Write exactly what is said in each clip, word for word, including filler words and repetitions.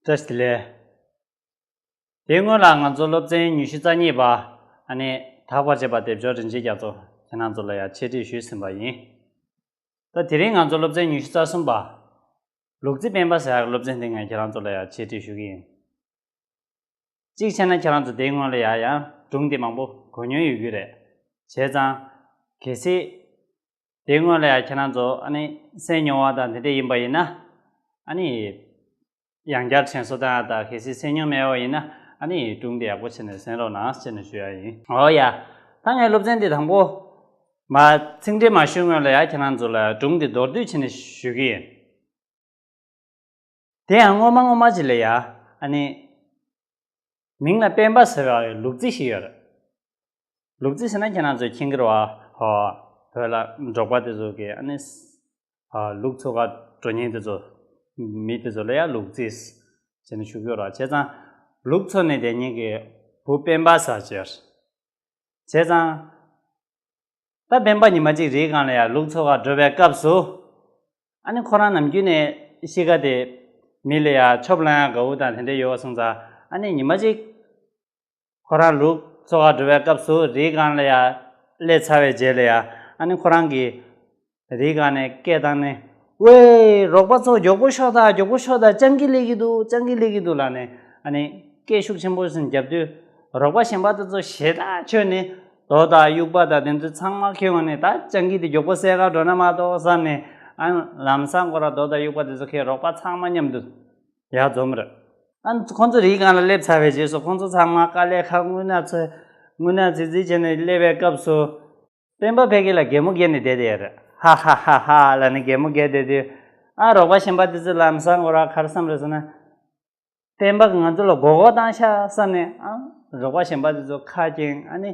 བཀྲ་ཤིས་བདེ་ལེགས། དེའི་སྔོན་ལ་ང་ཚོ་སློབ་ཚན་ཉི་ཤུ་རྩ་གཉིས་པ། ཨ་ནི་དག་པར་བྱེད་པ་སྡེབ་སྦྱོར་རིན་ཆེན་རྒྱ་མཚོ་ཁྱེད་རང་ཚོ་ལ་ཡང་འཆད་ཁྲིད་ཞུས་ཟིན་པ་ཡིན། ད་དེ་རིང་ང་ཚོ་སློབ་ཚན་ཉི་ཤུ་རྩ་གསུམ་པ། ལུག་རྫི་སྤེན་པ་ཟེར་ཡག་གི་སློབ་ཚན་དེ་ངས་ཁྱེད་རང་ཚོ་ལ་ཡང་འཆད་ཁྲིད་ཞུ་གི་ཡིན། གཅིག་བྱས་ན་ཁྱེད་རང་ཚོ་དེའི་སྔོན་ལ་ཡང་ཡང་སྒྲུང་དེ་མང་པོ་གོ་མྱོང་ཡོད་ཀྱི་རེད། བྱས་ཙང་། གལ་སྲིད། དེའི་སྔོན་ལ་ཡང་ཁྱེད་རང་ཚོ་ཨ་ནི་གསན་མྱོང་བ་དང་དེ་འདྲ་ཡིན་པ་ཡིན་ན། ཨ་ནི། ཡང་བསྐྱར་དྲན་གསོ་བཏང་ཡག་དང་། གལ་སྲིད་གསན་མྱོང་མེད་པ་ཡིན་ན། ཨ་ནི་སྒྲུང་དེ་ཡག་པོ་བྱས་ནས་གསན་རོགས་གནང་ཟེར་ནས་ཞུ་ཡག་ཡིན། འོ་ཡ། ད་ངས་སློབ་ཚན་འདི་དང་པོ། མ་ཚིག་འགྲེལ་མ་ཞུས་སྔོན་ལ་ཡང་ཁྱེད་རང་ཚོ་ལ་སྒྲུང་འདི་མདོར་བསྡུས་བྱས་ནས་ཞུ་གི་ཡིན། དེ་ཡང་སྔོན་མ་སྔོན་མ་ཅིག་ལ་ཡ། ཨ་ནི། མིང་ལ་སྤེན་པ་ཟེར་བའི་ལུག་རྫི་ཞིག་ཡོད་རེད། ལུག་རྫི་ཟེར་ན་ཁྱེད་རང་ཚོས་མཁྱེན་གྱི་རེད་བ། ཧོ། བོད་ལ་འབྲོག་པ་དེ་ཚོ་གིས་ཨ་ནི། ཨ། ལུག་འཚོ་ག་འགྲོ་མཁན་དེ་ཚོ། མི་དེ་ཚོ་ལ་ཡ་ལུག་རྫི་ཟེར་ནས་ཞུ་གི་ཡོད་རེད། བྱས་ཙང་། ལུག་འཚོ་ནས་བསྡད་མཁན་གྱི་བུ་སྤེན་པ་ཟེར་བྱས། བྱས་ཙང་། ད་སྤེན་པ་ཉི་མ་གཅིག་རིའི་སྒང་ལ་ཡ་ལུག་འཚོ་ག་འགྲོ་བའི་སྐབས་སུ། ཨ་ནི་ཁོ་རང་ནམ་རྒྱུན་ནས་གཤིས་ཀ་དེ། མི་ལ་ཡ་ཆོབ་ལངས་ཡ་དགའ་བོ་དང་དེ་འདྲ་ཡོད་པ་སོང་ཙང་། ཨ་ནི་ཉི་མ་གཅིག་ཁོ་རང་ལུག་འཚོ་ག་འགྲོ་བའི་སྐབས་སུ་རིའི་སྒང་ལ་ཡ་སླེབས་ཚར་བའི་རྗེས་ལ་ཡ། ཨ་ནི་ཁོ་རང་གིས་རིའི་སྒང་ནས་སྐད་བཏང་ནས། ཝེ། རོགས་པ་ཚོ་མགྱོགས་པོ་ཤོག་དང་། མགྱོགས་པོ་ཤོག་དང་། སྤྱང་ཀི་སླེབས་ཀྱི་འདུག་སྤྱང་ཀི་སླེབས་ཀྱི་འདུག་ལབ་ནས། ཨ་ནི་སྐད་ཤུགས་ཆེན་པོ་ཞིག་བརྒྱབ་དུས། རོགས་པ་གཞན་པ་དེ་ཚོ་ཞེད་སྣང་ཆོད་ནས། རྡོ་དང་དབྱུག་པ་དང་དེ་ཚོ་ཚང་མ་ཁྱེར་ཡོང་ནས། ད་སྤྱང་ཀི་དེ་མགྱོགས་པོ་བསད་ག་འགྲོ་ན་མ་གཏོགས་བསམ་ནས། ཨ། ལམ་སང་ཁོ་རང་རྡོ་དང་དབྱུག་པ་དེ་ཚོ་ཁྱེར་རོགས་པ་ཚང་མ་མཉམ་དུ་ཡར་འཛོམས་རེད། ཨ། ཁོང་ཚོ་རིའི་སྒང་ལ་སླེབས་ཚར་བའི་རྗེས་སུ་ཁོང་ཚོ་ཚང་མ་དཀའ་ལས་ཁག། རྔུལ་ནག་ཚོས་རྔུལ་ནག་ཚིག་ཚིག་བྱས་ནས་སླེབས་པའི་སྐབས་སུ། སྤེན་པ་ཕ་གི་ལ་གད་མོ་བགད་ནས་བསྡད་དེ་ཡོད་རེད། ཧ་ཧ་ཧ་ཧ་ལབ་ནས་གད་མོ་བགད་བསྡད་དུས། ཨ། རོགས་པ་གཞན་པ་དེ་ཚོས་ལམ་སང་ཁོ་རང་ག་རེ་བསམ་རེད་ཟེར་ན། སྤེན་པ་གིས་ང་ཚོ་ལ་མགོ་སྐོར་བཏང་ཤག་བསམ་ནས། ཨ། རོགས་པ་གཞན་པ་དེ་ཚོ་ཁ་སྐྱེངས། ཨ་ནི་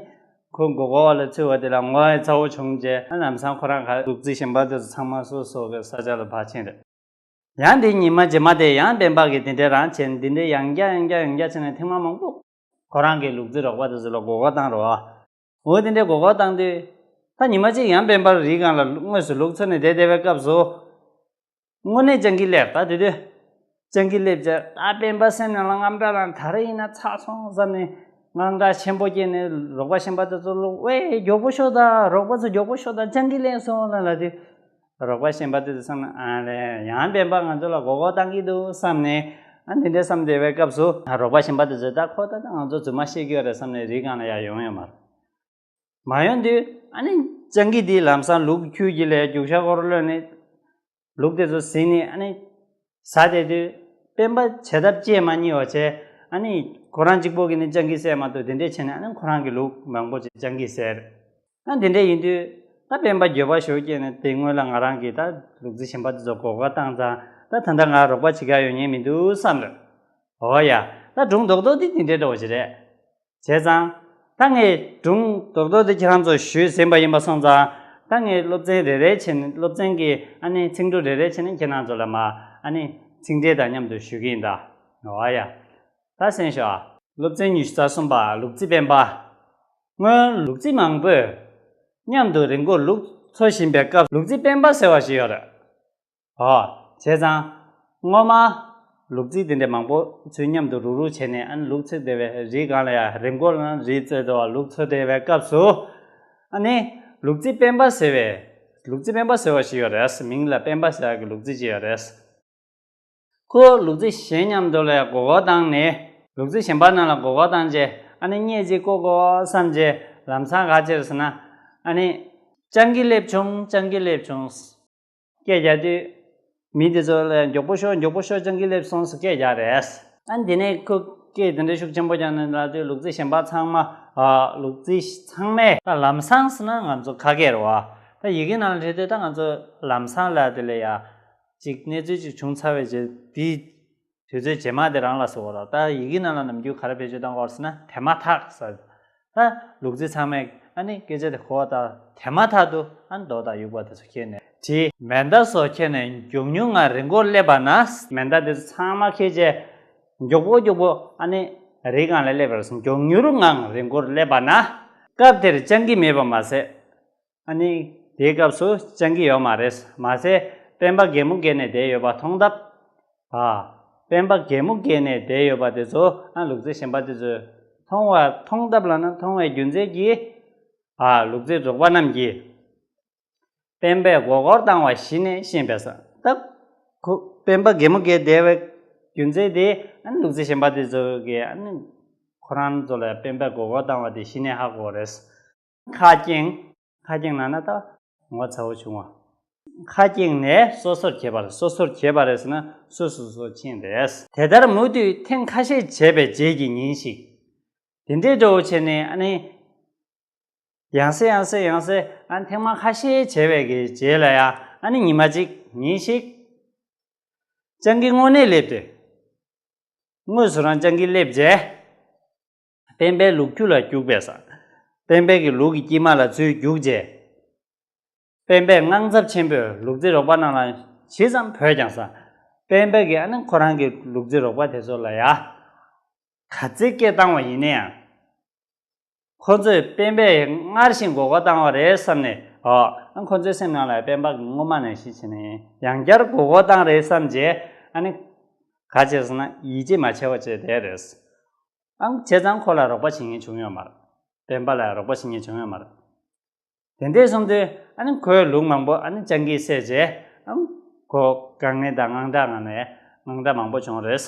ཁོ་མགོ་སྐོར་བ་ལ་ཚུད་པ་དེ་ལ་ངོ་ཚ་བོ་བྱུང་རྗེས། ཨ། ལམ་སང་ཁོ་རང་ག་ལུག་རྫི་གཞན་པ་དེ་ཚོ་ཚང་མ་སོ་སོ་གི་ས་ཆ་ལ་ཕར་ཕྱིན་རེད། ཡང་དེ་ཉི་མ་རྗེས་མ་དེ་ཡང་སྤེན་པ་གིས་དེ་འདྲའི་རང་བྱས་ནས། དེ་འདྲའི་ཡང་བསྐྱར་ཡང་བསྐྱར་ཡང་བསྐྱར་བྱས་ནས་ཐེངས་མ་མང་པོ་ཁོ་རང་གིས་ལུག་རྫི་རོགས་པ་དེ་ཚོ་ལ་མགོ་སྐོར་བཏང་རོགས། འོ། དེ་འདྲའི་མགོ་སྐོར་བཏང་དུས། ད་ཉི་མ་གཅིག་ཡང་སྤེན་པ་རིའི་སྒང་ལ་དངོས་སུ་ལུག་འཚོ་ནས་བསྡད་བསྡད་པའི་སྐབས་སུ། དངོས་གནས་སྤྱང་ཀི་སླེབས། ད་དེ་དུས་སྤྱང་ཀི་སླེབས་རྗེས། ད་སྤེན་པ་སེམས་ནང་ལ་དངངས་སྐྲག་ལངས། ད་རེས་ཡིན་ན་ཚར་སོང་བསམ་ནས་དངངས་སྐྲག་ཆེན་པོ་སྐྱེས་ནས། རོགས་པ་གཞན་པ་དེ་ཚོ་ལ། ཝེ། མགྱོགས་པོ་ཤོག་དང་། རོགས་པ་ཚོ་མགྱོགས་པོ་ཤོག་དང་། སྤྱང་ཀི་སླེབས་སོང་ལབ་ལབ་དུས། རོགས་པ་གཞན་པ་དེ་ཚོ་བསམ་ན། ཨ་ལས། ཡང་སྤེན་པ་ང་ཚོ་ལ་མགོ་སྐོར་བཏང་གི་འདུག་བསམ་ནས། ཨ། འདི་འདྲ་བསམ་བསྡད་པའི་སྐབས་སུ། ཨ། རོགས་པ་གཞན་པ་དེ་ཚོས་ད་ཁོ་ད་ད་ང་ཚོ་རྫུན་མ་བཤད་ཀྱི་ཡོད་རེད་བསམ་ནས་རིའི་སྒང་ལ་ཡར་ཡོང་ཡོད་མ་རེད། མ་ཡོང་དུས། ཨ་ནི་སྤྱང་ཀི་དེས་ལམ་སང་ལུག་ཁྱུ་གཅིག་ལ་རྒྱུག་ཤར་སྐོར་གློད་ནས། ལུག་དེ་ཚོ་ཟིན་ནས། ཨ་ནི་ཟ་བསྡད་དུས། སྤེན་པ་བྱ་ཐབས་སྤྱད་མ་རྙེད་པ་བྱས། ཨ་ནི་ཁོ་རང་གཅིག་པོ་གིས་ནི་སྤྱང་ཀི་བསད་མ་གཏོགས། དེ་འདྲས་བྱས་ནས། ཨ་ནི་ཁོ་རང་གི་ལུག་མང་པོ་ཅིག་སྤྱང་ཀིས་བསད། ཨ། དེ་འདྲས་ཡིན་དུས། ད་སྤེན་པ་འགྱོད་པ་ཞེ་པོ་སྐྱེས་ནས། དེ་སྔོན་ལ་ང་རང་གིས་ད་ལུག་རྫི་གཞན་པ་དེ་ཚོ་མགོ་སྐོར་བཏང་ཙང་། ད་ད་ལྟ་ང་རོགས་པ་བྱེད་ག་ཡོང་མཁན་མི་འདུག་བསམ་རེད། འོ་ཡ། ད་སྒྲུང་རྡོག་རྡོག་འདི་དེ་འདྲའི་འདྲ་བོ་ཞིག་རེད། བྱས་ཙང་། ད་ངས་སྒྲུང་རྡོག་རྡོག་འདི་ཁྱེད་རང་ཚོར་ཞུས་ཟིན་པ་ཡིན་པ་སོང་ཙང་། ད་ངས་སློབ་ཚན་རེ་རེ་བྱས་ནས། སློབ་ཚན་གྱི། ཨ་ནི་ཚིག་འབྲུ་རེ་རེ་བྱས་ནས་ཁྱེད་རང་ཚོ་ལ་མར། ཨ་ནི་ཚིག་འགྲེལ་དང་མཉམ་དུ་ཞུ་གི་ཡིན་ད། འོ་ཡ། ད་གསན་ཤོག་ཨ། སློབ་ཚན་ཉི་ཤུ་རྩ་གསུམ་པ། ལུག་རྫི་སྤེན་པ། སྔོན་ལུག་རྫི་མང་པོས་མཉམ་དུ་རི་མགོར་ལུག་འཚོ་བཞིན་པའི་སྐབས། ལུག་རྫི་སྤེན་པ་ཟེར་བ་ཞིག་ཡོད་རེད། ཨོ། བྱས་ཙང་། སྔོན་མ། ལུག་རྫི་དེ་འདྲ་མང་པོ་ཚོས་མཉམ་དུ་རུག་རུག་བྱས་ནས། ཨ་ནི་ལུག་འཚོ་བསྡད་པའི། རིའི་སྒང་ལ་ཡ། རི་མགོ་ལ་རི་རྩེ་དུ་ལུག་འཚོ་བསྡད་པའི་སྐབས་སུ། ཨ་ནི་ལུག་རྫི་སྤེན་པ་ཟེར་བའི། ལུག་རྫི་སྤེན་པ་ཟེར་བ་ཞིག་ཡོད་རེད། མིང་ལ་སྤེན་པ་ཟེར་ཡག་གི་ལུག་རྫི་ཅིག་ཡོད་རེད། ཁོ་ལུག་རྫི་གཞན་མཉམ་དུ་ལ་ཡ་མགོ་སྐོར་བཏང་ནས། ལུག་རྫི་གཞན་པ་རྣམས་ལ་མགོ་སྐོར་བཏང་རྗེས། ཨ་ནི་བརྙས་ཅིག་བཀོག་དགོས་བསམ་རྗེས། ལམ་སང་ག་བྱས་ཟེར་ན། ཨ་ནི། སྤྱང་ཀི་སླེབས་བྱུང་། སྤྱང་ཀི་སླེབས་བྱུང་། སྐད་རྒྱག་དུས། མི་དེ་ཚོ་ལ་མགྱོགས་པོ་ཤོག་མགྱོགས་པོ་ཤོག་སྤྱང་ཀི་སླེབས་སོང་ཟེར་སྐད་རྒྱག་རེད། ཨ། དེ་ནས་ཁོས་སྐད་དེ་འདྲ་ཤུགས་ཆེན་པོ་རྒྱག་ནས་ལབ་དུས། ལུག་རྫི་གཞན་པ་ཚང་མ། ཨ། ལུག་རྫི་ཚང་མས། ད་ལམ་སང་ཟེར་ན་ང་ཚོ་ཁ་སྐད་རེད་བ། ད་ཡི་གེ་ནང་ལ་བྲིས་དུས། ད་ང་ཚོ་ལམ་སང་ལབ་དེ་ལ་ཡ། ཅིག་གནས་ཚུལ་ཅིག་བྱུང་ཚར་བའི་རྗེས། དེའི་དུས་ཚོད་རྗེས་མ་དེ་རང་ལ་ཟེར་བ་རེད། ད་ཡི་གེ་ནང་ལ་ནམ་རྒྱུན་ག་རེ་བེད་སྤྱོད་གཏོང་གི་ཡོད་ཟེར་ན། དེ་མ་ཐག་ཟེར། ད་ལུག་རྫི་ཚང་མས་ཨ་ནི་སྐད་ཆ་དེ་གོ་བ། ད་དེ་མ་ཐག་ཏུ་ཨ་ནི་རྡོ་དང་དབྱུག་པ་དེ་ཚོ་ཁྱེར་ནས། དེ་མེ་མདའ་སོགས་ཁྱེར་ནས་མགྱོགས་མྱུར་ངང་རི་མགོར་སླེབས་པ་ན། མེ་མདའ་དེ་ཚོ་ཚང་མ་ཁྱེར་བྱས་མགྱོགས་པོ་མགྱོགས་པོ་ཨ་ནི་རི་སྒང་ལ་སླེབས་པ་རེད། མགྱོགས་མྱུར་ངང་རི་མགོར་སླེབས་པ་ན། སྐབས་དེར་སྤྱང་ཀི་མེད་པ་མ་ཟད། ཨ་ནི་དེའི་སྐབས་སུ་སྤྱང་ཀི་ཡོད་མ་རེད། མ་ཟད་སྤེན་པ་གད་མོ་བགད་ནས་བསྡད་ཡོད་པ་མཐོང་སྟབས། ཨ། སྤེན་པ་གད་མོ་བགད་ནས་བསྡད་ཡོད་པ་དེ་ཚོ། ཨ། ལུག་རྫི་གཞན་པ་དེ་ཚོས་མཐོང་བ། མཐོང་སྟབས་ལབ་ན་མཐོང་བའི་རྒྱུ་མཚན་གྱིས། ཨ། ལུག་རྫི་རོགས་པ་རྣམས་ཀྱིས་སྤེན་པས་མགོ་སྐོར་བཏང་བ་གཞི་ནས་ཤེས་པས་ཟེར། ད་ཁོ་སྤེན་པ་གད་མོ་བགད་བསྡད་པའི་རྒྱུ་མཚན་དེ། ཨ་ནི་ལུག་རྫི་གཞན་པ་དེ་ཚོ་གིས། ཨ་ནི་ཁོ་རང་ཚོ་ལ་སྤེན་པས་མགོ་སྐོར་བཏང་བ་དེ་གཞི་ནས་ཧ་གོ་རེད། ཁ་སྐྱེངས། ཁ་སྐྱེངས་ལབ་ན་ད་ངོ་ཚ་བོ་བྱུང་བ། ཁ་སྐྱེངས་ནས་སོ་སོར་གྱེས་པ་རེད། སོ་སོར་གྱེས་པ་རེད་ཟེར་ན་སོ་སོ་སོ་ཕྱིན་རེད། དེ་ལྟར་མུ་མཐུད་ཐེངས་ཁ་ཤས་བྱས་པའི་རྗེས་ཀྱི་ཉིན་ཞིག་དེ་འདྲའི་འདྲ་བོ་བྱས་ནས། ཨ་ནི་ཡང་སེ་ཡང་སེ་ཡང་སེ། ཨ། ཐེངས་མ་ཁ་ཤས་བྱས་པའི་གི་རྗེས་ལ་ཡ། ཨ་ནི་ཉི་མ་གཅིག་ཉིན་ཞིག་སྤྱང་ཀི་དངོས་གནས་སླེབས་ཏེ། དངོས་སུ་རང་སྤྱང་ཀི་སླེབས་རྗེས། སྤེན་པའི་ལུག་ཁྱུ་ལ་རྒྱུག་པས་ཟེར། སྤེན་པའི་གི་ལུག་གི་དཀྱིལ་མ་ལ་ཚུར་རྒྱུག་རྗེས། སྤེན་པས་དངངས་འཚབ་ཆེན་པོས་ལུག་རྫི་རོགས་པ་རྣམས་ལ་ཇི་ཙམ་བོས་ཀྱང་ཟེར། སྤེན་པ་གིས། ཨ་ནི་ཁོ་རང་གི་ལུག་རྫི་རོགས་པ་དེ་ཚོ་ལ་ཡ་ག་ཚོད་སྐད་བཏང་བ་ཡིན་ན་ཡང་། ཁོ་ཚོས་སྤེན་པས་སྔར་བཞིན་མགོ་སྐོར་བཏང་བ་རེད་བསམ་ནས། ཨོ། ཨ། ཁོ་ཚོའི་སེམས་ནང་ལ་སྤེན་པ་གིས་སྔོན་མ་ནང་བཞིན་བྱས་ནས་ཡང་བསྐྱར་མགོ་སྐོར་བཏང་རེད་བསམ་རྗེས། ཨ་ནི་ག་བྱས་སོང་ན་ཡིད་ཆེས་མ་བྱས་པ་བྱས་བསྡད་རེད། ཨང་། བྱས་ཙང་ཁོ་ལ་རོགས་པ་བྱེད་མཁན་བྱུང་ཡོད་མ་རེད། སྤེན་པ་ལ་རོགས་པ་བྱེད་མཁན་བྱུང་ཡོད་མ་རེད། དེ་འདྲ་སོང་དུས། ཨ་ནི་ཁོས་ལུག་མང་པོ། ཨ་ནི་སྤྱང་ཀིས་བསད་རྗེས། ཨང་། ཁོ་དཀའ་ངལ་དང་དངངས་སྐྲག་ངང་ནས། དངངས་སྐྲག་མང་པོ་བྱུང་རེད། བྱས་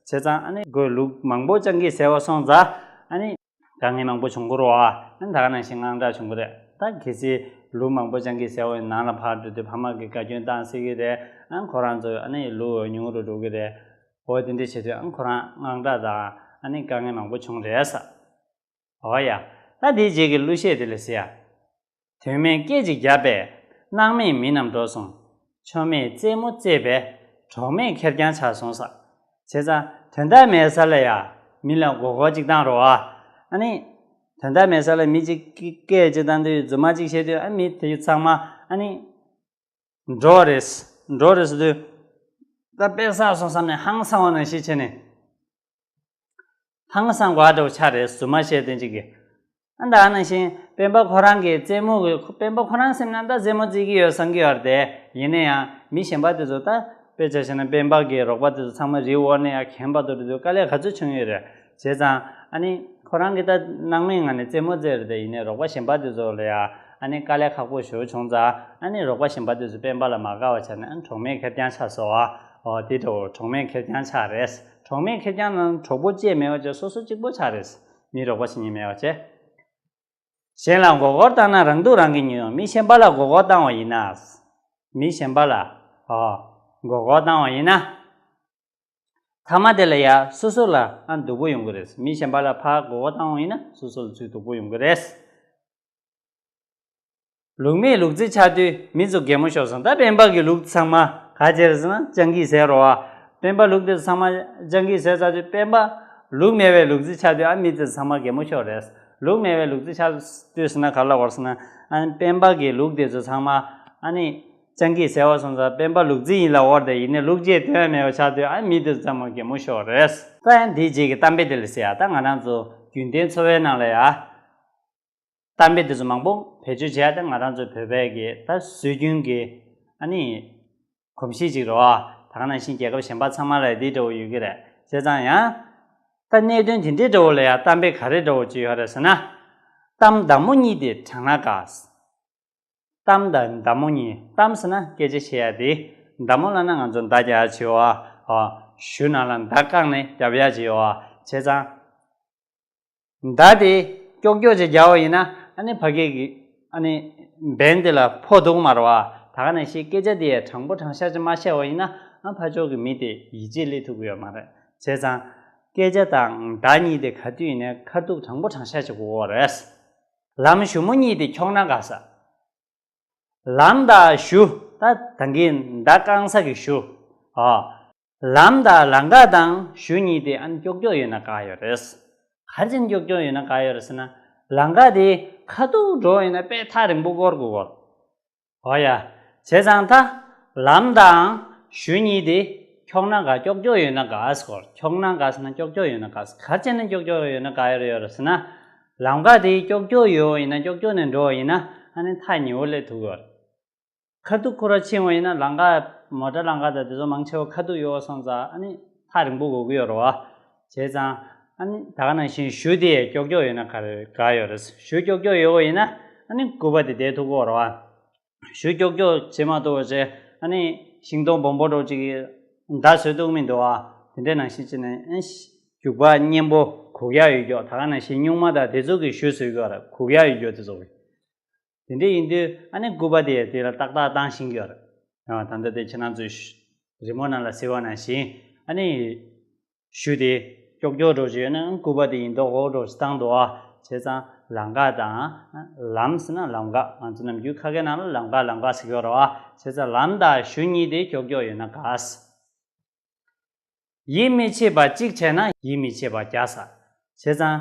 ཙང་། ཨ་ནི་ཁོས་ལུག་མང་པོ་སྤྱང་ཀིས་བསད་པ་སོང་ཙང་། ཨ་ནི་དཀའ་ངལ་མང་པོ་བྱུང་གི་རེད་བ། ཨ་ནི་ད་ག་ནང་བཞིན་དངངས་སྐྲག་བྱུང་གི་རེད། ད་གལ་སྲིད་ལུག་མང་པོ་སྤྱང་ཀིས་བསད་པ་ཡིན་ན། ནང་ལ་ཕར་འགྲོ་དུས་ཕ་མ་གིས་བཀའ་བཀྱོན་བཏང་སྲིད་ཀྱི་རེད། ཨ་ནི་ཁོ་རང་ཚོ། ཨ་ནི་ལུག་ཉུང་རུ་འགྲོ་གི་རེད། འོ། དེ་འདྲ་བྱེད་དུས། ཨ། ཁོ་རང་དངངས་སྐྲག་དང་། ཨ་ནི་དཀའ་ངལ་མང་པོ་བྱུང་རེད་ཟེར། འོ་ཡ། ད་དེའི་རྗེས་ཀྱི་གླུ་གཞས་དེ་ལ་གཟིགས་ཡ། དོན་མེད་སྐད་ཅིག་བརྒྱབ་པས། སྣང་མེད་མི་རྣམས་འགྲོ་སོང་། ཆོ་མེད་རྩེད་མོ་རྩེས་པས། གྲོགས་མེད་ཁེར་རྐྱང་ཆགས་སོང་ཟེར། བྱས་ཙང་དོན་དག་མེད་ས་ལ་ཡ་མི་ལ་མགོ་སྐོར་ཅིག་བཏང་རོགས། ཨ། ཨ་ནི་དོན་དག་མེད་ས་ལ་མི་གཅིག་གིས་སྐད་ཅིག་བཏང་དུས། རྫུན་མ་གཅིག་བཤད་དུས། ཨ། མི་དེ་ཚང་མ། ཨ་ནི། འགྲོ་རེད། འགྲོ་རེད་ཟེར་དུས། ད་དཔེ་བསགས་སོང་བསམ་ནས་ཧང་སང་བ་ནང་བཞིན་བྱས་ནས། ཧང་སང་དགོས་འདྲ་བོ་ཆགས་རེད། རྫུན་མ་བཤད་དེ་གཅིག་གིས། ཨ། ད་ནང་བཞིན་སྤེན་པ་ཁོ་རང་གིས་རྩེད་མོ་གི། སྤེན་པ་ཁོ་རང་སེམས་ནང་ད་རྩེད་མོ་རྩེ་གི་ཡོད་བསམ་གི་ཡོད་རེད་དེ། ཡིན་ན་ཡང་མི་གཞན་པ་དེ་ཚོ། ད་དཔེ་ཆ་བཞག་ན་སྤེན་པ་གི་རོགས་པ་དེ་ཚོ་ཚང་མ་རིའི་འོག་ནས་ཡར་འགྲོ་བར་དུ་དེ་ཚོ་དཀའ་ལས་ག་ཚོད་བྱུང་ཡོད་རེད། བྱས་ཙང་། ཨ་ནི་ཁོ་རང་གིས་ད་སྣང་མེད་ངང་ནས་རྩེད་མོ་རྩེ་རེད་དེ། ཡིན་ནའི་རོགས་པ་གཞན་པ་དེ་ཚོ་ལ་ཡ། ཨ་ནི་དཀའ་ལས་ཁག་པོ་ཞེ་པོ་བྱུང་ཙང་། ཨ་ནི་རོགས་པ་གཞན་པ་དེ་ཚོ་སྤེན་པ་ལ་མ་དགའ་བ་ཆགས་ནས། ཨ། གྲོགས་མེད་ཁེར་རྐྱང་ཆགས་སོང་བ། འོ། དེ་འདྲ་བོ། གྲོགས་མེད་ཁེར་རྐྱང་ཆགས་རེད། གྲོགས་མེད་ཁེར་རྐྱང་ལབ་ན་གྲོགས་པོ་ཅིག་མེད་པ་བྱས། སོ་སོ་གཅིག་པོ་ཆགས་རེད། མི་རོགས་པ་བྱེད་མཁན་མེད་པ་བྱས། གཞན་ལ་མགོ་སྐོར་བཏང་ན་རང་སྡུག་རང་གིས་ཉོན། མི་གཞན་པ་ལ་མགོ་སྐོར་བཏང་བ་ཡིན་ན། མི་གཞན་པ་ལ། འོ། མགོ་སྐོར་བཏང་བ་ཡིན་ན། མཐའ་མ་དེ་ལ་ཡ་སོ་སོ་ལ། ཨ། སྡུག་པོ་ཡོང་གི་རེད། མི་གཞན་པ་ལ་ཕར་མགོ་སྐོར་བཏང་བ་ཡིན་ན་སོ་སོ་ལ་ཚུར་སྡུག་པོ་ཡོང་གི་རེད། ལུག་མེད་ལུག་རྫི་ཆགས་དུས་མི་ཚོ་གད་མོ་ཤོར་སོང་། ད་སྤེན་པ་གི་ལུག་ཚང་མ་ག་བྱས་རེད་ཟེར་ན་སྤྱང་ཀིས་བཟས་རོ་ཨ། སྤེན་པ་ལུག་དེ་ཚང་མ་སྤྱང་ཀིས་བཟས་ཚར་དུས། སྤེན་པ་ལུག་མེད་པའི་ལུག་རྫི་ཆགས་དུས། ཨ། མི་དེ་ཚང་མ་གད་མོ་ཤོར་རེད། ལུག་མེད་པའི་ལུག་རྫི་ཆགས་དུས་ཟེར་ན་ག་རེ་ལབ་དགོས་རེད་ཟེར་ན། ཨ། སྤེན་པ་གི་ལུག་དེ་ཚོ་ཚང་མ། ཨ་ནི་སྤྱང་ཀིས་བཟས་པ་སོང་ཙང་སྤེན་པ་ལུག་རྫི་ཡིན་ལབ་དགོས་རེད་དེ། ཡིན་ནའི་ལུག་ཅེས་དོན་མེད་པ་ཆགས་དུས། ཨ། མི་དེ་ཚོ་ཚང་མ་གད་མོ་ཤོར་རེད། ད་ཡང་དེའི་རྗེས་ཀྱི་གཏམ་དཔེ་དེ་ལ་གཟིགས་ཡ། ད་ང་རང་ཚོ་རྒྱུན་ལྡན་འཚོ་བའི་ནང་ལ་ཡ། གཏམ་དཔེ་དེ་ཚོ་མང་པོ་བེད་སྤྱོད་བྱས་ཏེ། ང་རང་ཚོའི་བོད་པའི་གི་ད་སྲོལ་རྒྱུན་གྱི། ཨ་ནི་གོམས་གཤིས་ཅིག་རེད་བ། ད་ག་ནང་བཞིན་རྒྱལ་ཁབ་གཞན་པ་ཚང་མ་ལ་འདི་འདྲ་བོ་ཡོད་ཀྱི་རེད། བྱས་ཙང་ཡང་ད་གནད་དོན་དེ་འདྲའི་འདྲ་བོ་ལ་ཡང་གཏམ་དཔེ་ག་རེ་འདྲ་བོ་ཅིག་ཡོད་རེད་ཟེར་ན། གཏམ་མདའ་མོ་གཉིས་དེ་བགྲངས་ན་དགའ། གཏམ་དང་མདའ་མོ་གཉིས། གཏམ་ཟེར་ན་སྐད་ཆ་བཤད་ཡ་དེ། མདའ་མོ་ལབ་ན་ང་ཚོ་མདའ་རྒྱག་ཡ་བྱེད་བ། ཨ། གཞུ་ནང་ལ་མདའ་བཀང་ནས་རྒྱབ་ཡ་བྱེད་བ། བྱས་ཙང་མདའ་དེ་ཀྱོག་ཀྱོག་ཅིག་རྒྱག་པ་ཡིན་ན། ཨ་ནི་ཕ་གི་གི། ཨ་ནི་འབེན་དེ་ལ་ཕོག་འདུག་མ་རེད་བ། ད་ག་ནང་བཞིན་སྐད་ཆ་དེ་དྲང་པོ་དྲང་བཞག་ཅིག་མ་བཤད་པ་ཡིན་ན། ཨ། ཕར་ཕྱོགས་ཀྱི་མི་དེ་ཡིད་ཆེས་སླེབས་ཐུབ་ཀྱི་ཡོད་མ་རེད། བྱས་ཙང་སྐད་ཆ་དང་མདའ་གཉིས་དེ་ག་དུས་ཡིན་ནའི་ཁ་ཐུག་དྲང་པོ་དྲང་བཞག་ཅིག་དགོས་པ་རེད། ལམ་གཞུ་མོ་གཉིས་དེ་འཁྱོག་ན་དགའ་ས། ལམ་དང་གཞུ། ད་ད་གིན་མདའ་བཀང་ས་གི་གཞུ། ཨ། ལམ་དང་ལམ་ཁ་དང་གཞུ་གཉིས་དེ། ཨ་ནི་ཀྱོག་ཀྱོག་ཡོད་ན་དགའ་ཡོད་རེད། ག་རེ་བྱས་ནས་ཀྱོག་ཀྱོག་ཡོད་ན་དགའ་ཡོད་རེད་ཟེར་ན། ལམ་ཁ་དེ་ཁ་ཐུག་འགྲོ་ཡིན་ན་དཔེ་ཐག་རིང་པོ་སྐོར་དགོས་སྐོར། འོ་ཡ། བྱས་ཙང་ད་ལམ་དང་གཞུ་གཉིས་དེ་འཁྱོག་ན་དགའ། ཀྱོག་ཀྱོག་ཡོད་ན་དགའ་སྐོར། འཁྱོག་ན་དགའ་ཟེར་ན་ཀྱོག་ཀྱོག་ཡོད་ན་དགའ། ག་རེ་བྱས་ནས་ཀྱོག་ཀྱོག་ཡོད་ན་དགའ་ཡོད་རེད་ཟེར་ན། ལམ་ཁ་དེ་ཀྱོག་ཀྱོག་ཡོད་ཡིན་ན། ཀྱོག་ཀྱོག་ནས་འགྲོ་བ་ཡིན་ན། ཨ་ནི་ཐག་ཉེ་བོ་སླེབས་ཐུབ་ཀྱི་ཡོད་རེད། ཁ་ཐུག་ཁོ་རང་ཕྱིན་པ་ཡིན་ན། ལམ་ཁ་མོ་ཊ་ལམ་ཁ་དང་དེ་ཚོ་མང་ཆེ་བ་ཁ་ཐུག་ཡོད་པ་སོང་ཙང་། ཨ་ནི་ ཐག་རིང་པོ་དགོས་ཀྱི་ཡོད་རེད་བ། བྱས་ཙང་ཨ་ནི་ད་ག་ནང་བཞིན་གཞུ་དེ་ཀྱོག་ཀྱོག་ཡོད་ན་ག་རེ་དགའ་ཡོད་རེད། གཞུ་ཀྱོག་ཀྱོག་ཡོད་པ་ཡིན་ན་ཨ་ནི་སྐུད་པ་དེ་བསྡད་ཐུབ་ཀྱི་ཡོད་རེད་བ། གཞུ་ཀྱོག་ཀྱོག་བྱེད་མ་ཐུབ་པ་བྱས་ཨ་ནི་ཤིང་སྡོང་སྦོམ་པོ་འདྲ་ཅིག་གི་མདའ་བཟོས་ཐུབ་མི་འདུག་བ། དེ་འདྲ་ནང་བཞིན་བྱས་ནས་ཨ་ནི་རྒྱུག་པ་མཉེན་པོ་གུག་ཡག་ཡོད་ཀྱོག་ད་ག་ནང་བཞིན་སྨྱུག་མ་དང་དེ་ཚོ་གི་གཞུ་བཟོས་ཀྱོག་ར་གུག་ཡག་ཡོད་ཀྱོག་དེ་ཚོ་གི། དེ་འདྲ་ཡིན་དུས་ཨ་ནི་སྐུད་པ་དེ་དེ་ལ་ཏག་ཏག་བཏང་ཤེས་ཀྱི་ཡོད་རེད། ཡང་ད་ལྟ་དེ་ཁྱེད་རང་ཚོས་རི་མོ་ནང་ལ་གཟིགས་པ་ནང་བཞིན་ཨ་ནི་གཞུ་དེ་ཀྱོག་ཀྱོག་འདྲ་ཅིག་ཡོད་ན་སྐུད་པ་དེ་ཡིན་མདོག་འོག་འདྲ་ཅིག་བཏང་འདུག་ཨ། བྱས་ཙང་ལམ་ཀ་དང་ལམ་ཟེར་ན་ལམ་ཀ་ང་ཚོ་ནམ་རྒྱུན་ཁ་སྐད་ནང་ལ་ལམ་ཀ་ལམ་ཀ་ཟེར་གྱི་ཡོད་རེད་བ། བྱས་ཙང་ལམ་དང་གཞུ་གཉིས་དེ་ཀྱོག་ཀྱོག་ཡོད་ན་དགའ། ཡིད་མི་ཆེས་པ་གཅིག་བྱས་ན་ཡིད་མི་ཆེས་པ་བརྒྱ་ཟེར། བྱས་ཙང་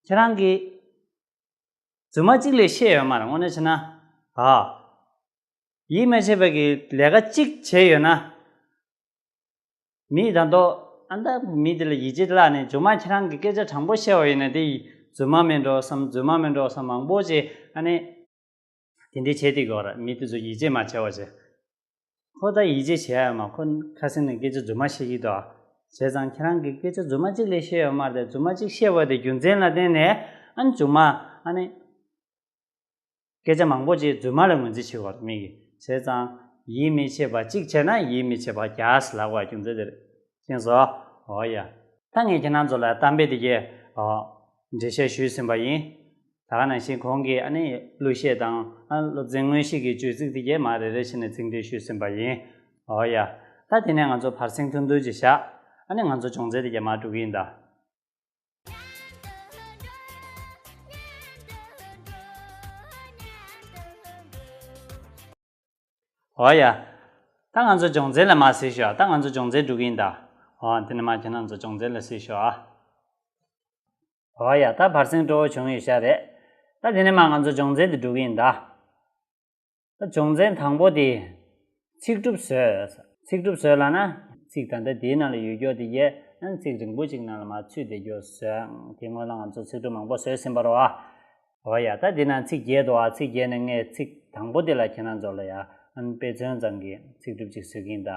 ཁྱེད་རང་གིས་རྫུན་མ་གཅིག་ལས་བཤད་ཡོད་མ་རེད། དངོས་གནས་བྱས་ན། ཨ། ཡིད་མི་ཆེས་པ་གི་ལས་ཀ་གཅིག་བྱས་ཡོད་ན། མི་ད་དོ་ཨ་ད་མི་དེ་ལ་ཡིད་ཆེས་བརླག་ནས་རྫུན་མ་ཁྱེད་རང་གི་སྐད་ཆ་དྲང་པོ་བཤད་པ་ཡིན་ན་དེ་རྫུན་མ་མིན་འགྲོ་བསམ། རྫུན་མ་མིན་འགྲོ་བསམ་མང་པོ་ཅིག་ཨ་ནི། དེ་འདྲའི་བྱས་ཏེ་གོ་ར་མི་དེ་ཚོ་ཡིད་ཆེས་མ་བྱས་པ་བྱས། ཁོ་ད་ཡིད་ཆེས་བྱས་ཡ་མ་ཁོ་ཁ་སེང་ནས་སྐད་ཆ་རྫུན་མ་བཤད་ཀྱི་འདུག་བྱས་ཙང་ཁྱེད་རང་གིས་སྐད་ཆ་རྫུན་མ་གཅིག་ལས་བཤད་ཡོད་མ་རེད། རྫུན་མ་གཅིག་བཤད་པ་དེ་རྒྱུ་མཚན་ལ་བརྟེན་ནས་ཨ་ནི་རྫུན་མ་ཨ་ནི། སྐད་ཆ་མང་པོ་ཅིག་རྫུན་མ་ལ་ངོས་འཛིན་བྱེད་དགོས་རེད་མི་གིས། བྱས་ཙང་ཡིད་མི་ཆེས་པ་གཅིག་བྱས་ན་ཡིད་མི་ཆེས་པ་བརྒྱ་ཟེར་ལབ་དགོས་རྒྱུ་མཚན་དེ་རེད། མཁྱེན་སོང་། འོ་ཡ། ད་ངས་ཁྱེད་རང་ཚོ་ལ་གཏམ་དཔེ་དེ་གས་འགྲེལ་བཤད་ཞུས་ཟིན་པ་ཡིན། ད་ག་ནང་བཞིན་གོང་གི་ཨ་ནི་གླུ་གཞས་དང་ཨ་སློབ་ཚན་དངོས་གཞི་གི་བརྗོད་ཚིག་དེ་གས་མར་རེ་རེ་བྱས་ནས་ཚིག་འགྲེལ་ཞུས་ཟིན་པ་ཡིན། འོ་ཡ། ད་དེ་ནས་ང་ཚོ་བར་གསེང་ཐུང་ཐུང་ཅིག་བཞག་ཨ་ནི་ང་ཚོ་སྦྱོང་ཚན་དེ་གས་མར་འགྲོ་གི་ཡིན་ད། འོ་ཡ། ད་ང་ཚོ་སྦྱོང་ཚན་ལ་མར་གཟིགས་ཤོག་ད་ང་ཚོ་སྦྱོང་ཚན་འགྲོ་གི་ཡིན་ད། འོ་དེ་ནས་མར་ཁྱེད་རང་ཚོ་སྦྱོང་ཚན་ལ་གཟིགས་ཤོག་ཨ། འོ་ཡ། ད་བར་གསེང་སྤྲོ་བོ་བྱུང་ཡོད་ཤག་རེད། ད་དེ་ནས་མར་ང་ཚོ་སྦྱོང་ཚན་དེ་འགྲོ་གི་ཡིན་ད། ད་སྦྱོང་ཚན་དང་པོ་དེ། ཚིག་གྲུབ་བཟོས། ཚིག་གྲུབ་བཟོས་ལབ་ན། ཚིག་ད་ལྟ་དེའི་ནང་ལ་ཡོད་ཀྱོག་དེ་གས་ཚིག་རིང་པོ་ཅིག་ནང་ལ་མར་ཚུད་བསྡད་ཀྱོག་བཟོས། དེ་སྔོན་ལ་ང་ཚོ་ཚིག་གྲུབ་མང་པོ་བཟོས་ཟིན་པ་རེད་བ། འོ་ཡ། ད་འདི་ན་ཚིག་བརྒྱད་འདུག་ཨ། ཚིག་བརྒྱད་ནས་ངས་ཚིག་དང་པོ་དེ་ལ་ཁྱེད་རང་ཚོ་ལ་ཡ་ཨ་ནི་དཔེ་མཚོན་ཙམ་གྱི་ཚིག་གྲུབ་ཅིག་བཟོ་གི་ཡིན་ད།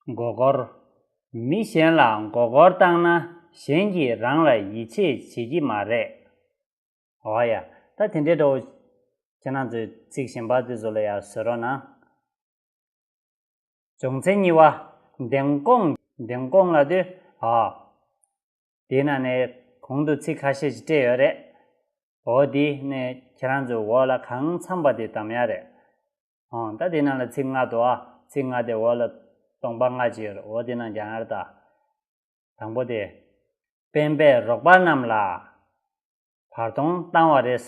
མགོ་སྐོར། མི་གཞན་ལ་མགོ་སྐོར་བཏང་ན་གཞན་གྱིས་རང་ལ་ཡིད་ཆེས་བྱེད་ཀྱི་མ་རེད། འོ་ཡ། ད་དེ་འདྲའི་འདྲ་བོ་ཁྱེད་རང་ཚོས་ཚིག་གཞན་པ་དེ་ཚོ་ལ་ཡ་བཟོ་རོགས་གནང་། སྦྱོང་ཚན་གཉིས་པ། འདེམས་སྐོང་། འདེམས་སྐོང་ལབ་དུས། ཨ། དེའི་ནང་ནས་གོང་དུ་ཚིག་ཁ་ཤས་ཤིག་སྤྲད་ཡོད་རེད། འོ་དེ་ནས་ཁྱེད་རང་ཚོས་འོག་ལ་གང་འཚམ་པ་དེ་གདམ་ཡ་རེད། ཨང་། ད་དེའི་ནང་ལ་ཚིག་ལྔ་འདུག་ཨ། ཚིག་ལྔ་དེ་འོག་ལ་སྟོང་པ་ལྔ་ཅིག་ཡོད་རེད། འོ་དེ་ནང་རྒྱག་ཡ་རེད་ད། དང་པོ་དེ། སྤེན་པས་རོགས་པ་རྣམས་ལ་བར་སྟོང་བཏང་བ་རེད་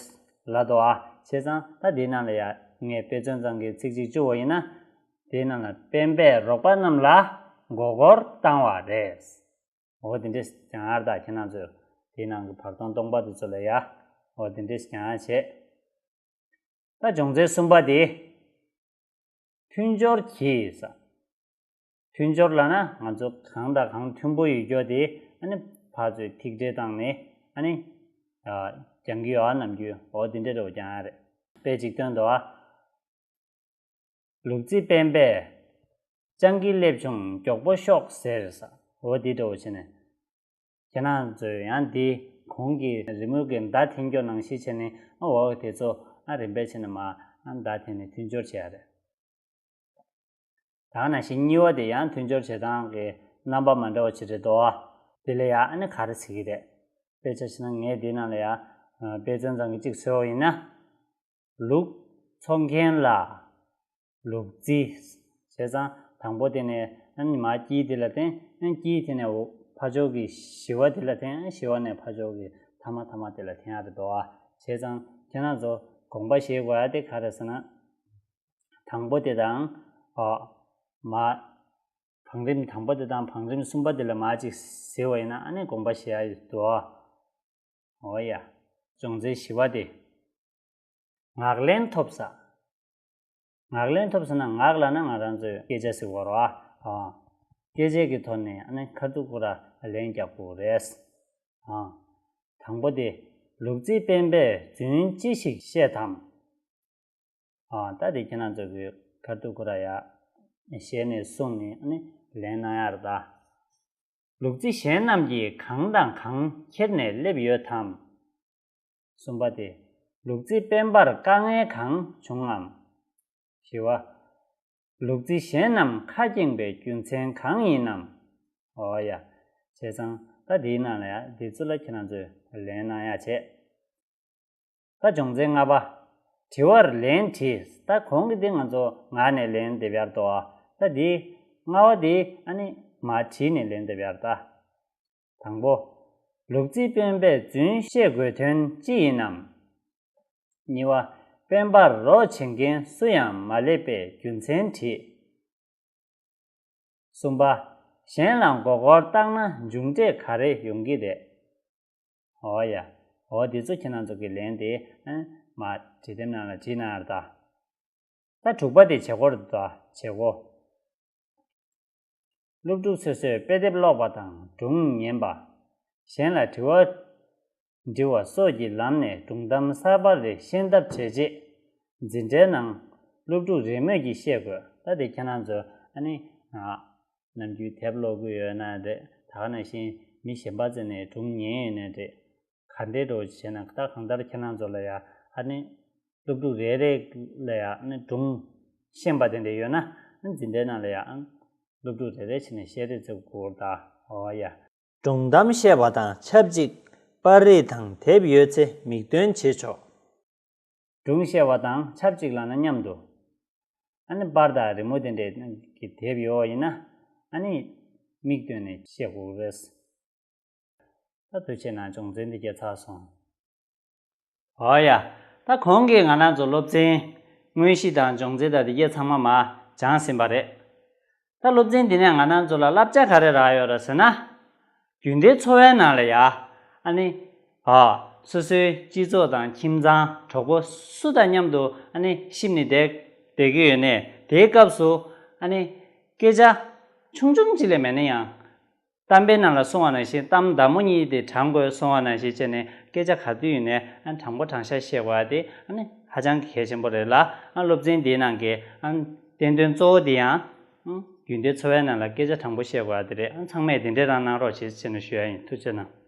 ལབ་འདུག་ཨ། བྱས་ཙང་ད་འདིའི་ནང་ལ་ཡ་ངས་དཔེ་མཚོན་ཙམ་གྱི་ཚིག་གཅིག་བཅུག་པ་ཡིན་ན། དེའི་ནང་ལ་སྤེན་པས་རོགས་པ་རྣམས་ལ་མགོ་སྐོར་བཏང་བ་རེད། འོ་དེ་འདྲས་ཀྱང་ཨར་ད་ཁྱེད་རང་ཚོས་དེའི་ནང་གི་བར་སྟོང་སྟོང་པ་དེ་ཚོ་ལ་ཡ། འོ་དེ་འདྲས་ཀྱང་ཨར་བྱས། ད་སྦྱོང་ཚན་གསུམ་པ་དེ། མཐུན་སྦྱོར་གྱིས། མཐུན་སྦྱོར་ལབ་ན་ང་ཚོ་གང་དང་གང་མཐུན་པོ་ཡོད་རྒྱུ་དེ་ཨ་ནི་ཕར་ཚུར་ཐིག་འཕྲད་བཏང་ནས་ཨ་ནི་ཨ་རྒྱག་གི་ཡོད་ཨ་ནམ་རྒྱུན། འོ་དེ་འདྲ་རེད་བ། རྒྱག་ཡ་རེད། དཔེ་ཅིག་སྟོན་དོ་ཨ། ལུག་རྫི་སྤེན་པས་སྤྱང་ཀི་སླེབས་བྱུང་མགྱོགས་པོ་ཤོག་ཟེར་ས། འོ་དེ་འདྲ་བོ་བྱས་ནས། ཁྱེད་རང་ཚོས་ཡང་འདི་གོང་གི་རི་མོ་གི་མདའ་འཐེན་རྒྱུ་ནང་བཞིན་བྱས་ནས་ཨ་འོ་དེ་ཚོ་ཨ་རིམ་པས་བྱས་ནས་མ་ཨ་མདའ་འཐེན་ནས་མཐུན་སྦྱོར་བྱེད་ཡ་རེད། ད་ནང་བཞིན་གཉིས་པ་དེ་ཡང་མཐུན་སྦྱོར་བྱེད་སྟངས་ཀྱི་རྣམ་པ་མ་འདྲ་བ་ཅིག་རེད་དོ། དེ་ལ་ཡང་ཨ་ནི་ག་རེ་ཟེར་གྱི་རེད། དཔེ་ཆ་བཞག་ན་ངས་འདི་ནང་ལ་ཡང་དཔེ་མཚོན་ཙམ་གྱི་གཅིག་བཟོས་པ་ཡིན་ན། ལུག་འཚོ་མཁན་ལ་ལུག་རྫི། བྱས་ཙང་དང་པོ་དེ་ནས་ཨ་ནི་མར་དཀྱིལ་དེ་ལ་བརྟེན། ཨ་ནི་དཀྱིལ་དེ་ནས་འོ་ཕར་ཕྱོགས་ཀྱི་བཞི་པ་དེ་ལ་བརྟེན། ཨ་ནི་བཞི་པ་ནས་ཕར་ཕྱོགས་ཀྱི་ཐ་མ་ཐ་མ་དེ་ལ་འཐེན་ཡ་རེད་དོ། བྱས་ཙང་ཁྱེད་རང་ཚོ་དགོངས་པ་བཞེས་དགོས་ཡ་དེ་ག་རེ་ཟེར་ན། དང་པོ་དེ་དང་། ཨ། མ། བང་རིམ་དང་པོ་དེ་དང་བང་རིམ་གསུམ་པ་དེ་ལ་མར་ཅིག་གཟིགས་པ་ཡིན་ན་ཨ་ནི་དགོངས་པ་བཞེས་ཡ་ཡོད་དོ། འོ་ཡ། སྦྱོང་ཚན་བཞི་པ་དེ། ངག་ལན་ཐོབ་ས། ངག་ལན་ཐོབ་ཟེར་ན་ངག་ལབ་ན་ང་རང་ཚོའི་སྐད་ཆ་ཟེར་བ་རེད་བ། ཨ། སྐད་ཆའི་གི་ཐོག་ནས་ཨ་ནི་ཁ་ཐུག་ཁོ་ར་ལན་རྒྱག་དགོས་རེད། ཨ། དང་པོ་དེ། ལུག་རྫི་སྤེན་པས་རྫུན་ཅི་ཞིག་བཤད་དམ། ཨ། ད་དེ་ཁྱེད་རང་ཚོ་གི་ཁ་ཐུག་ཁོ་ར་ཡ། ཞལ་ནས་གསུངས་ནས་ཨ་ནི་ ལན་གནང་ཡག་རེད་ད། ལུག་རྫི་གཞན་རྣམས་ཀྱིས་གང་དང་གང་ཁྱེར་ནས་སླེབས་ཡོད་དམ། གསུམ་པ་དེ། ལུག་རྫི་སྤེན་པར་དཀའ་ངལ་གང་བྱུང་ངམ། བཞི་བ། ལུག་རྫི་གཞན་རྣམས་ཁ་སྐྱེངས་པའི་རྒྱུ་མཚན་གང་ཡིན་ནམ། འོ་ཡ། བྱས་ཙང་ད་དེའི་ནང་ལ་ཡ་འདི་ཚོ་ལ་ཁྱེད་རང་ཚོས་ལན་གནང་ཡ་བྱས། ད་སྦྱོང་ཚན་ལྔ་པ། དྲི་བར་ལན་བྲིས། ད་གོང་གི་འདི་ང་ཚོ་ངག་ནས་ལན་འདེབས་ཡག་རེད་དོ། ད་འདི་ལྔ་པ་འདི་ཨ་ནི་མར་བྲིས་ནས་ལན་འདེབས་ཡག་རེད་ད། དང་པོ། ལུག་རྫི་སྤེན་པས་རྫུན་བཤད་དགོས་དོན་ཅི་ཡིན་ནམ། གཉིས་པ། སྤེན་པར་རོགས་བྱེད་མཁན་སུ་ཡང་མ་སླེབས་པའི་རྒྱུ་མཚན་དྲིས། གསུམ་པ། གཞན་ལ་མགོ་སྐོར་བཏང་ན་མཇུག་འབྲས་ག་རེ་ཡོང་གི་རེད། འོ་ཡ། འོ་འདི་ཚོ་ཁྱེད་རང་ཚོ་གི་ལན་དེ་ཨ་མར་བྲིས་དེབ་ནང་ལ་བྲིས་གནང་ཡག་རེད་ད། ད་དྲུག་པ་དེ་བྱེད་སྒོ་རེད་ད། བྱེད་སྒོ། སློབ་ཕྲུག་སོ་སོས་དཔེ་དེབ་ཀློག་པ་དང་སྒྲུང་ཉན་པ། གཞན་ལ་དྲི་བ་འདྲི་བ་སོགས་ཀྱི་ལམ་ནས་སྒྲུང་གཏམ་གསར་པ་རེ་ཤེས་ཐབས་བྱས་རྗེས། འཛིན་གྲྭའི་ནང་སློབ་ཕྲུག་རེས་མོས་ཀྱིས་ཤེས་དགོས། ད་དེ་ཁྱེད་རང་ཚོ་ཨ་ནི་ནམ་རྒྱུན་དེབ་ཀློག་གི་ཡོད་ན་རེད། ད་ག་ནང་བཞིན་མི་གཞན་པ་བཙལ་ནས་སྒྲུང་ཉན་ཡོད་ན་རེད། ག་འདྲའི་འགྲོ་བྱས་ན་ད་གང་ལྟར་ཁྱེད་རང་ཚོ་ལ་ཡ་ཨ་ནི་སློབ་ཕྲུག་རེ་རེ་ལ་ཡ་ཨ་ནི་སྒྲུང་ཤེས་པ་དེ་འདྲ་ཡོད་ན་ཨ་ནི་འཛིན་གྲྭའི་ནང་ལ་ཡ་ཨ་ནི་སློབ་ཕྲུག་རེ་རེ་བྱས་ནས་བཤད་རེས་བྱེད་དགོས་ད། འོ་ཡ། སྒྲུང་གཏམ་བཤད་པ་དང་ཆབས་ཅིག་པར་རིས་དང་དེབ་ཡོད་ཚེ་མིག་སྟོན་བྱེད་ཆོག་སྒྲུང་བཤད་པ་དང་ཆབས་ཅིག་ལབ་ན་མཉམ་དུ། ཨ་ནི་པར་དང་རི་མོ་དེ་འདྲའི་གི་དེབ་ཡོད་པ་ཡིན་ན་ཨ་ནི་མིག་སྟོན་ནས་བཤད་དགོས་རེད། ད་ཐུགས་རྗེ་གནང་། སྦྱོང་ཚན་འདི་གས་ཚར་སོང་། འོ་ཡ། ད་གོང་གི་ང་རང་ཚོ་སློབ་ཚན་དངོས་གཞི་དང་སྦྱོང་ཚན་དང་དེ་གས་ཚང་མ་མར་སྦྱངས་ཟིན་པ་རེད། ད་སློབ་ཚན་འདི་ནས་ང་རང་ཚོ་ལ་བསླབ་བྱ་ག་རེ་རག་ཡོད་རེད་ཟེར་ན། རྒྱུན་ལྡན་འཚོ་བའི་ནང་ལ་ཡ། ཨ་ནི། ཨ། སོ་སོའི་སྤྱི་ཚོགས་དང་ཁྱིམ་ཚང་གྲོགས་པོ་སུ་དང་མཉམ་དུ་ཨ་ནི་གཤིབ་ནས་བསྡད་བསྡད་ཀྱི་ཡོད་ནས་དེའི་སྐབས་སུ་ཨ་ནི། སྐད་ཆ་ཆུང་ཆུང་ཅིག་ལས་མེད་ན་ཡང་། གཏམ་དཔེའི་ནང་ལ་གསུངས་པ་ནང་བཞིན་གཏམ་མདའ་མོ་གཉིས་དེ་དྲང་དགོས་གསུངས་པ་ནང་བཞིན་བྱས་ནས་སྐད་ཆ་ག་དུས་ཡིན་ནའི་ཨ་དྲང་པོ་དྲང་བཞག་བཤད་དགོས་པ་དེ་ཨ་ནི་ཧ་ཅང་གི་གལ་ཆེན་པོ་རེད་ལ། ཨ་སློབ་ཚན་འདིའི་ནང་གི་ཨ་བསྟན་དོན་གཙོ་བོ་དེ་ཡང་ཨ་རྒྱུན་ལྡན་འཚོ་བའི་ནང་ལ་སྐད་ཆ་དྲང་པོ་བཤད་དགོས་པ་དེ་རེད། ཨ་ཚང་མས་དེ་འདྲས་རང་གནང་རོགས་བྱེད་ཅེས་ནས་ཞུ་ཡ་ཡིན། ཐུགས་རྗེ་གནང་།